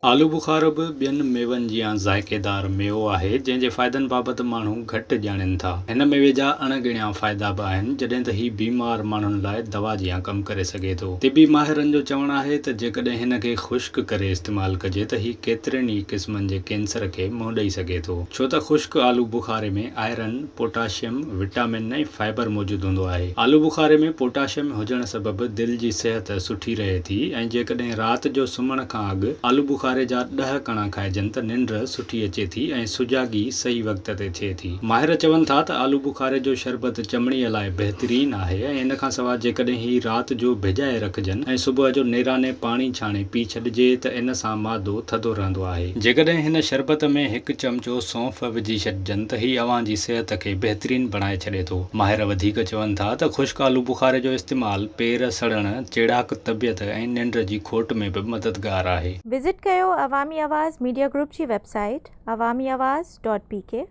آلو بخارو به ٻين ميون جيان ذائقيدار ميوو آهي، جنهن جي فائدن بابت ماڻهو گهٽ ڄاڻين ٿا. هن ميوي جا اڻ ڳڻيا فائدا به آهن، جڏهن ته هي بيمار ماڻهن لاء دوا جيان ڪم ڪري سگهي ٿو. طبي ماهرن جو چوڻ آهي ته جيڪڏهن هن کي خشڪ ڪري استعمال ڪجي ته هي ڪيترين ئي قسمن جي ڪينسر کي منهن ڏئي سگهي ٿو. ڇو ته خشڪ آلو Bukhari ۾ iron, potassium, vitamin ۽ fibre موجود هوندو آهي. آلو بخاري ۾ پوٽاشيم هجڻ سبب دل جي صحت سٺي رهي ٿي ۽ جيڪڏهن رات جو سمهڻ کان اڳ آلو بخاري جا ڏهه ڪڻا کائجن ته ننڊ سٺي اچي ٿي ۽ سجاڳي صحيح وقت تي ٿئي ٿي. ماهر چون ٿا ته آلو بخاري جو شربت چمڙيء لاء بهترين آهي ۽ ان کان سواء جيڪڏهن هي رات جو ڀڄائي رکجن ۽ صبح جو نيراني پاڻي ڇاڻي پي ڇڏجي ته ان سان معدو ٿڌو رهندو آهي. جيڪڏهن هن شربت ۾ هڪ چمچو سونف وجهي ڇڏجن ته هي اوهان جي صحت کي بهترين بڻائي ڇڏي ٿو. ماهر وڌيڪ چون ٿا ته خشڪ آلو بخاري جو استعمال پير سڙڻ، چيڙاڪ طبيعت ۽ ننڊ جي کوٽ ۾ به مددگار آهي. وزٽ ڪيو عوامي آواز ميڊيا گروپ جي website Awami Awaz dot P K.